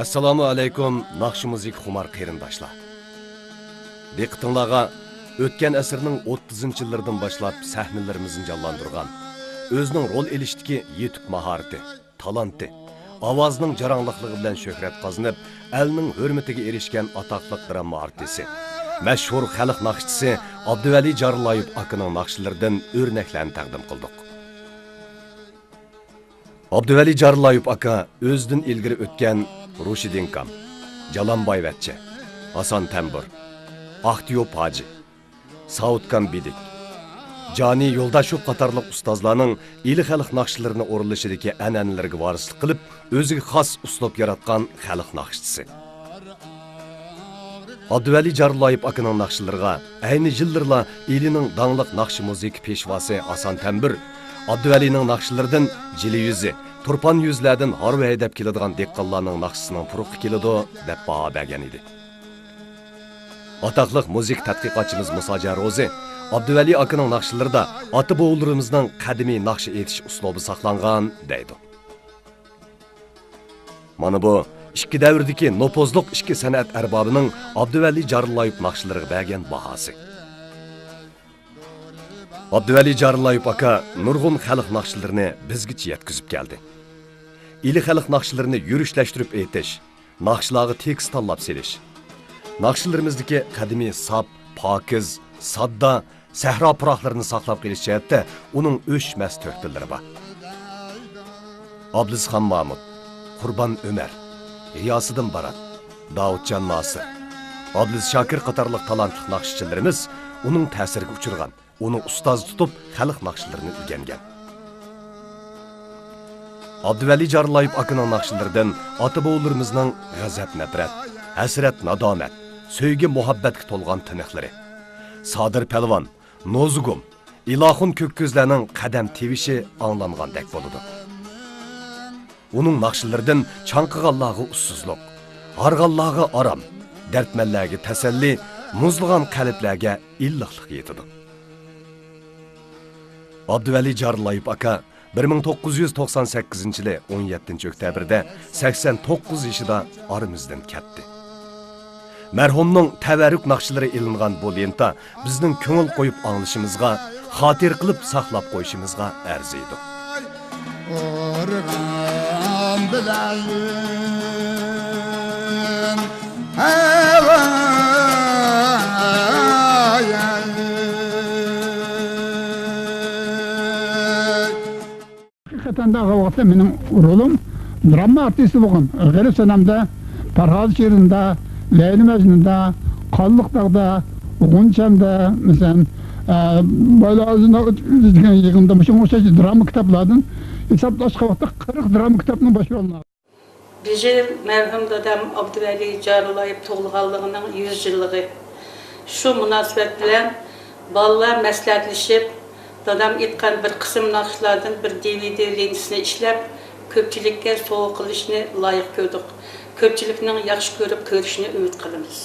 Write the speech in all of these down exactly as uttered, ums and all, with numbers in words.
ئەسسالامۇ ئەلەيكۇم، ناخشا مۇزىكا خۇمار قېرىنداشلار. دىققىتىڭلارغا ئۆتكەن ئەسىرنىڭ ئوتتۇزىنچى يىللىرىدىن باشلاپ سەھنىلىرىمىزنى جانلاندۇرغان، ئۆزىنىڭ رول ئېلىشتىكى يېتۈك ماھارىتى، تالانتى، ئاۋازىنىڭ جاراڭلىقلىقى بىلەن شۆھرەت قازىنىپ، ئەلنىڭ ھۆرمىتىگە ئېرىشكەن ئاتاقلىق دراما ئارتىسى، مەشھۇر خەلق ناخشىچىسى ئابدۇۋەلى جارلايېۋ ئاكىنىڭ ناخشىلىرىدىن ئۆرنەكلەرنى تەقدىم قىلدۇق. ئابدۇۋەلى جارلايېۋ ئاكا ئۆزىدىن ئىلگىرى ئۆتكەن رۇشىدىن كام، جالام بايۋەچچە، ھاسان تەمبۇر، ئاقتىيوپ ھاجى، ساۋۇتكان بىدىك، جانى يولداشوف قاتارلىق ئۇستازلارنىڭ ئىلى خەلق ناخشىلىرىنى ئورۇنلىشىدىكى ئەنئەنىلىرىگە ۋارىسلىق قىلىپ، ئۆزىگە خاس ئۇسلۇب ياراتقان خەلق ناخشىچىسى. ئابدۇۋەلى جارلايېۋ ئاكىنىڭ ناخشىلىرىغا ئەينى يىللىرىلا ئىلىنىڭ داڭلىق ناخشا مۇزىكا پېشۋاسى ھاسان تەمبۇر ئابدۇۋەلىنىڭ ناخشىلىرىدىن جىلە يۈزى، تۇرپان يۈزلەردىن ھارۋا ھەيدەپ كېلىدىغان دېھقانلارنىڭ ناخشىسىنىڭ پۇرىقى كېلىدۇ، دەپ باھا بەرگەن ئىدى. ئاتاقلىق مۇزىكا تەتقىقاتچىمىز مۇساجان روزى ئابدۇۋەلى ئاكىنىڭ ناخشىلىرىدا ئاتا-بوۋىلىرىمىزنىڭ قەدىمىي ناخشا ئېيتىش ئۇسلۇبى ساقلانغان، دەيدۇ. مانا بۇ ئىككى دەۋردىكى نوپۇزلۇق ئىككى سەنئەت ئەربابىنىڭ ئابدۇۋەلى جارلايېۋ ناخشىلىرىغا بەرگەن باھاسى. ئابدۇۋەلى جارلايېۋ ئاكا نۇرغۇن خەلق ناخشىلىرىنى بىزگىچە يەتكۈزۈپ كەلدى. ئىلى خەلق ناخشىلىرىنى يۈرۈشلەشتۈرۈپ ئېيتىش، ناخشىلارغا تېكىست تاللاپ سېلىش، ناخشىلىرىمىزدىكى قەدىمىي ساپ، پاكىز، ساددا، سەھرا پۇراقلىرىنى ساقلاپ قېلىش جەھەتتە ئۇنىڭ ئۆچمەس تۆھپىلىرى بار. ئابلىزخان مامۇت، قۇربان ئۆمەر، غىياسىدىن بارات، داۋۇتجان ناسىر، ئابلىز شاكىر قاتارلىق تالانتلىق ناخشىچىلىرىمىز ئۇنىڭ تەسىرىگە ئۇچرىغان، ئۇنى ئۇستاز تۇتۇپ، خەلق ناخشىلىرىنى ئۆگەنگەن. ئابدۇۋەلى جارلايېۋ ئاكىنىڭ ناخشىلىرىدىن ئاتا-بوۋىلىرىمىزنىڭ غەزەپ-نەپرەت، ھەسرەت-نادامەت، سۆيگۈ-مۇھەببەتكە تولغان تىنىقلىرى، سادىر پەلۋان، نوزۇگۇم، ئىلاخۇن كۆك كۆزلەرنىڭ قەدەم تىۋىشى ئاڭلانغاندەك بولىدۇ. ئۇنىڭ ناخشىلىرىدىن چاڭقىغانلارغا ئۇسسۇزلۇق، ھارغانلارغا ئارام، دەردمەنلەرگە تەسەللى، مۇزلىغان قەلبلەرگە ئىللىقلىق يېتىدۇ. ئابدۇۋەلى جارلايېۋ ئاكا بىر مىڭ توققۇز يۈز توقسان سەككىزىنچى يىلى ئون يەتتىنچى ئۆكتەبىردە سەكسەن توققۇز يېشىدا ئارىمىزدىن كەتتى. مەرھۇمنىڭ تەۋەررۈك ناخشىلىرى ئېلىنغان بۇ لېنتا بىزنىڭ كۆڭۈل قويۇپ ئاڭلىشىمىزغا، خاتىرە قىلىپ ساقلاپ قويۇشىمىزغا ئەرزىيدۇ. ئۇرغان بىلەن ھەۋاي. ھەقىقەتەن دە، ئۇ ۋاقىتتا مېنىڭ رولۇم دراما ئارتىسى بولغان. غېرىب سەنەمدە، پەرھاد شېرىندا، لەيلى مەجنۇندا، قانلىق داغدا، غۇنچەمدە، مەسىلەن، ئە، بايلار ئۆزىنىڭ يىغىندا مۇشۇ ئوخشاش دراما كىتابلاردىن ھېسابلاشقا ۋاقىتتا قىرىق دراما كىتابنىڭ باش رولىنى ئالغان. بىجىل مەرھۇم دادام ئابدۇۋەلى جارلايېۋ تۇغۇلغانلىقىنىڭ يۈز يىللىقى. شۇ مۇناسىۋەت بىلەن بالىلار مەسلىھەتلىشىپ، دادام ئېيتقان بىر قىسىم ناخشىلاردىن بىر دى ۋى دى لېنتىسىنى ئىشلەپ، كۆپچىلىككە سوۋغا قىلىشنى لايىق كۆردۇق. كۆپچىلىكنىڭ ياخشى كۆرۈپ كۆرۈشىنى ئۈمىد قىلىمىز.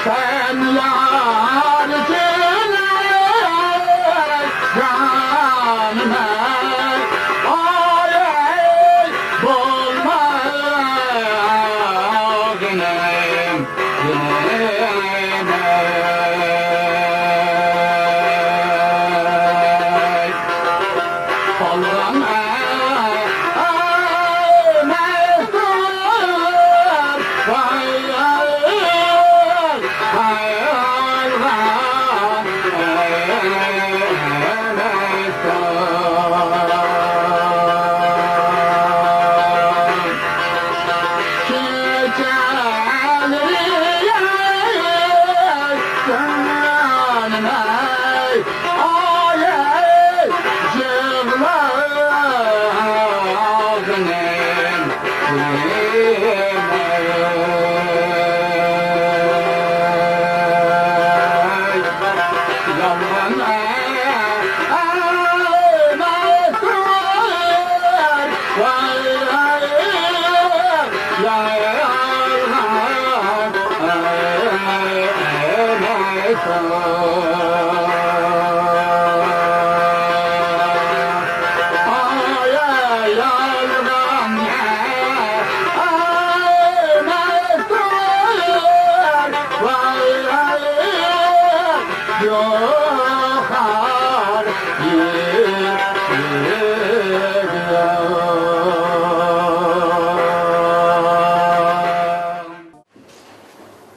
سەن ياركىنى جانىمەي، ئاي، بولماغىنىم.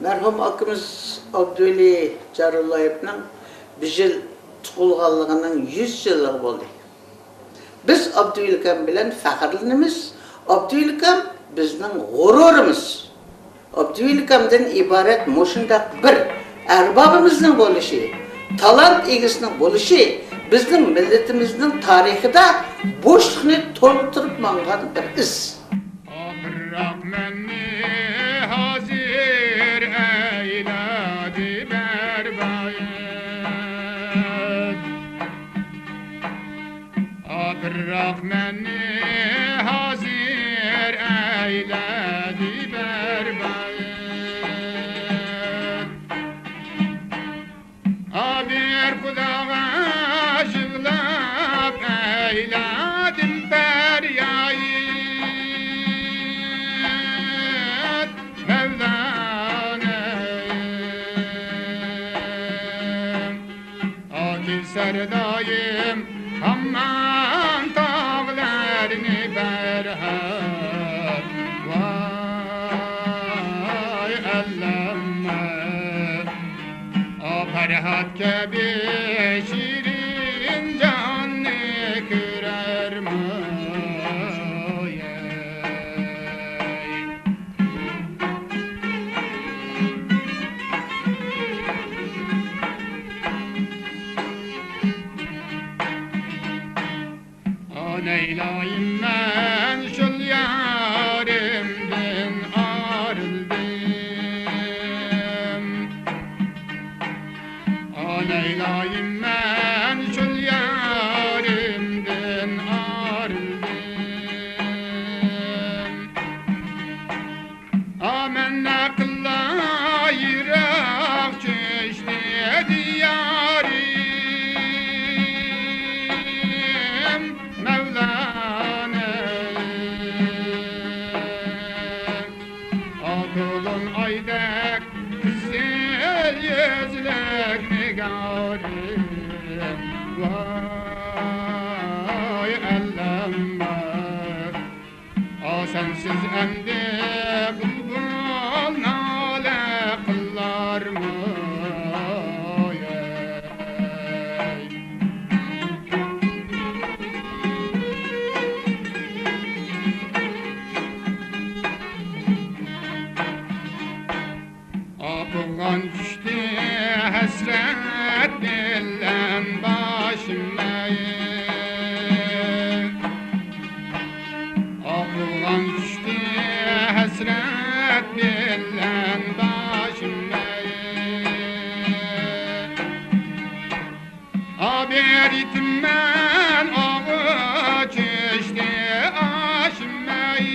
مەرھۇم ئاكىمىز ئابدۇۋەلى جارۇللايېۋنىڭ بىر يىل تۇغۇلغانلىقىنىڭ يۈز يىللىقى بولدى. بىز ئابدۇۋەلىكام بىلەن پەخىرلىنىمىز. ئابدۇۋەلىكام بىزنىڭ غۇرۇرىمىز. ئابدۇۋەلىكامدىن ئىبارەت مۇشۇنداق بىر ئەربابىمىزنىڭ بولۇشى، تالانت ئىگىسىنىڭ بولۇشى بىزنىڭ مىللىتىمىزنىڭ تارىخىدا بوشلۇقنى تولدۇرۇپ ماڭغان بىر ئىز. ئاپىرىق مەننى ھازىر ئەيلەدى بەربايىت. ئاپىرىق مەننى ھازىر ئەيلەدى بەربايىت. ئابىر خۇداغا يىغلاپ ئەيلەدىم پەرياد، مەۋلانەي. ئاكى سەردايىم ھامان تاغلارنى پەرھات، ۋاي ئەللەممە. ئا پەرھات كەبى شېرىن جاننى كۆرەرمۇ؟ ئانەيلايىم مەن شۇل يارىمدىن ئايرىلدىم. ئانەيلايىم مەن شۇل يار ئاي ئەللەم، ئا سەنسىز ئەمدى بۇلبۇل نالە قىلارمۇ؟ ئاپغان چۈشتى ھەسرەت بىلەن باشىم ئەي. ئاپغان چۈشتى ھەسرەت بىلەن باشىم ئەي. ئابىرىتىممەن ئاغۇ چۈشتى ئاشىمەي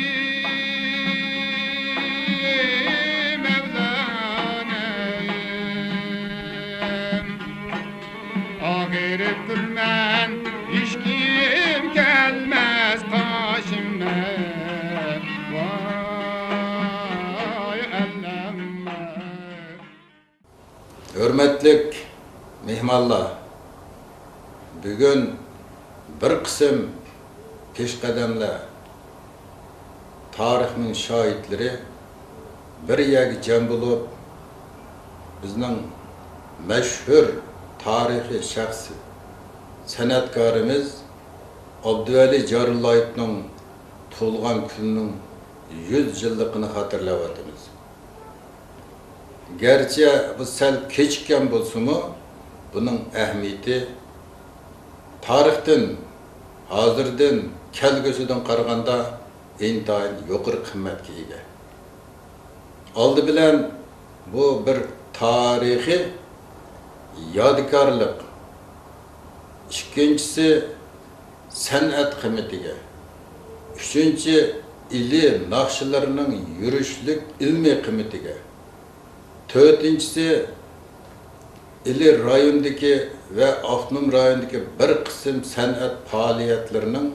مەۋلانەيىم. ئاغرىپ تۇرمەن، ھېچكىم كەلمەس قاشىمە. ۋاي ئەللەم. ھۆرمەتلىك مېھمانلار، بۈگۈن بىر قىسىم پېشقەدەملەر، تارىخنىڭ شاھىتلىرى بىر يەرگە جەم بولۇپ، بىزنىڭ مەشھۇر تارىخىي شەخس، سەنئەتكارىمىز ئابدۇۋەلى جارۇللايېۋنىڭ تۇغۇلغان كۈنىنىڭ يۈز يىللىقىنى خاتىرىلەۋاتىمىز. گەرچە بۇ سەل كېچىككەن بولسىمۇ، بۇنىڭ ئەھمىيىتى تارىختىن، ھازىردىن، كەلگۈسىدىن قارىغاندا ئىنتايىن يۇقىرى قىممەتكە ئىگە. ئالدى بىلەن بۇ بىر تارىخىي يادىكارلىق. ئىككىنچىسى، سەنئەت قىممىتىگە، ئۈچىنچى، ئىلى ناخشىلىرىنىڭ يۈرۈشلۈك ئىلمىي قىممىتىگە، تۆتىنچىسى، ئىلى رايونىدىكى ۋە ئاپتونوم رايوندىكى بىر قىسىم سەنئەت پائالىيەتلىرىنىڭ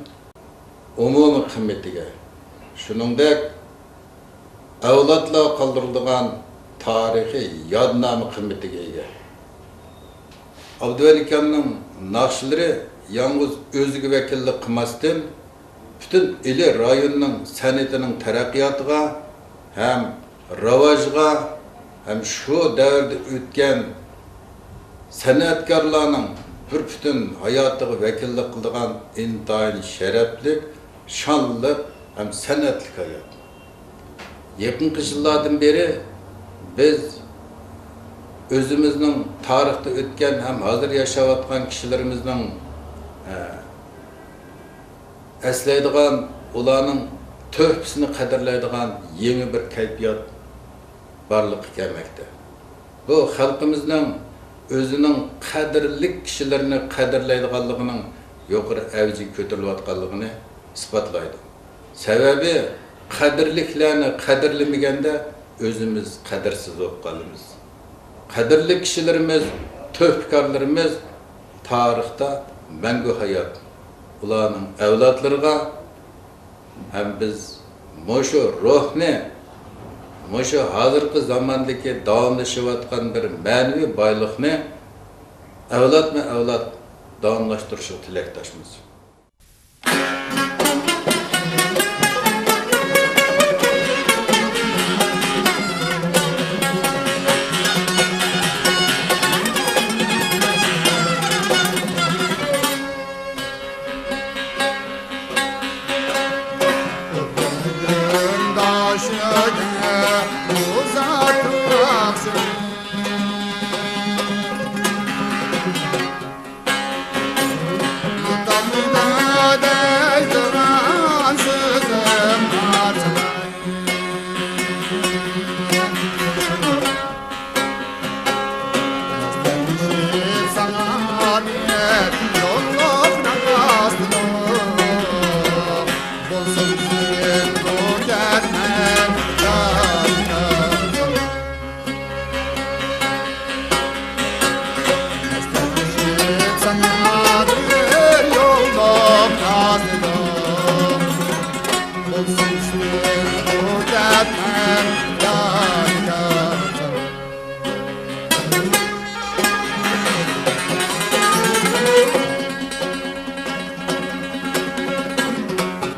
ئومۇمىي قىممىتىگە، شۇنىڭدەك ئەۋلادلارغا قالدۇرۇلىدىغان تارىخىي يادنامە قىممىتىگە ئىگە. ئابدۇۋەلى ئاكامنىڭ ناخشىلىرى يالغۇز ئۆزىگە ۋەكىللىك قىلماستىن، پۈتۈن ئىلى رايوننىڭ سەنئىتىنىڭ تەرەققىياتىغا ھەم راۋاجىغا ھەم شۇ دەۋردە ئۆتكەن سەنئەتكارلارنىڭ بىر پۈتۈن ھاياتىغا ۋەكىللىك قىلىدىغان ئىنتايىن شەرەپلىك، شانلىق ھەم سەنئەتلىك ھايات. يېقىنقى يىللاردىن بېرى بىز ئۆزىمىزنىڭ تارىختا ئۆتكەن ھەم ھازىر ياشاۋاتقان كىشىلىرىمىزنىڭ، ئە، ئەسلەيدىغان، ئۇلارنىڭ تۆھپىسىنى قەدىرلەيدىغان يېڭى بىر كەيپىيات بارلىققا كەلمەكتە. بۇ خەلقىمىزنىڭ ئۆزىنىڭ قەدىرلىك كىشىلىرىنى قەدىرلەيدىغانلىقىنىڭ يۇقىرى ئەۋجىگە كۆتۈرۈلۈۋاتقانلىقىنى ئىسپاتلايدۇ. سەۋەبى، قەدىرلىكلەرنى قەدىرلىمىگەندە، ئۆزىمىز قەدىرسىز بولۇپ قالىمىز. قەدىرلىك كىشىلىرىمىز، تۆھپىكارلىرىمىز تارىختا مەڭگۈ ھايات. ئۇلارنىڭ ئەۋلادلىرىغا ھەم بىز مۇشۇ روھنى، مۇشۇ ھازىرقى زاماندىكى داۋاملىشىۋاتقان بىر مەنىۋى بايلىقنى ئەۋلادمۇ ئەۋلاد داۋاملاشتۇرۇشىغا تىلەكداشمىز.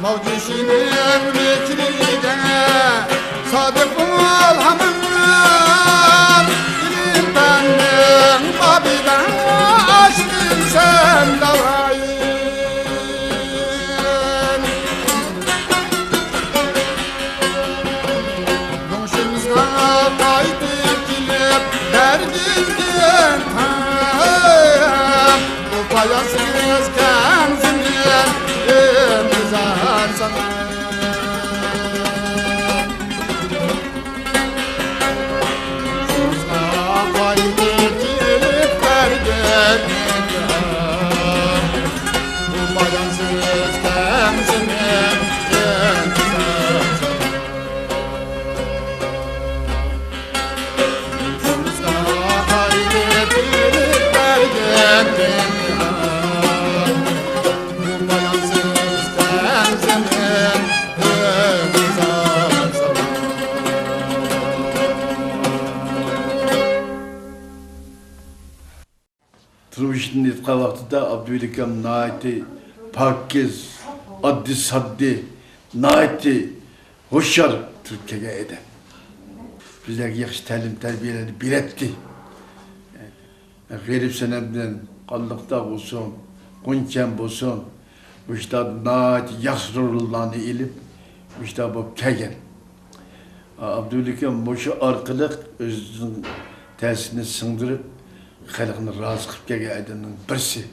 ئاۋجىشىنىڭ مىكرىگە سادىق بول ھامان، ئىلىم-پەننىڭ بابىدا ئاشقىسەن داۋايىم. يوشىمىزغا قايتىپ كېلىپ بەرگىن تەن، بۇ پايانسىز كەڭ زېمىن ئىنتىزار ساڭا. يوشىمىزغا قايتىپ كېلىپ بەرگىن تەن، بۇ پايانسىز كەڭ زېمىن ئىنتىزار ساڭا. تۇرمۇشتىن ئېيتقان ۋاقتىدا ئابدۇۋەلىكام ناھايىتى پاكىز، ئاددىي-ساددىي، ناھايىتى ھوشيار تۇرۇپ كەلگەن ئادەم. بىزلەرگە ياخشى تەلىم-تەربىيەلەرنى بېرەتتى. غېرىب سەنەمدىن قاللىقتاغ بولسۇن، غۇنچەم بولسۇن، مۇشۇلاردا ناھايىتى ياخشى روللارنى ئېلىپ، مۇشۇنداق بولۇپ كەلگەن. ئابدۇۋەلىكام مۇشۇ ئارقىلىق ئۆزىنىڭ تەسىرىنى سىڭدۈرۈپ، خەلقنى رازى قىلىپ كەلگەن ئادەمنىڭ بىرسى.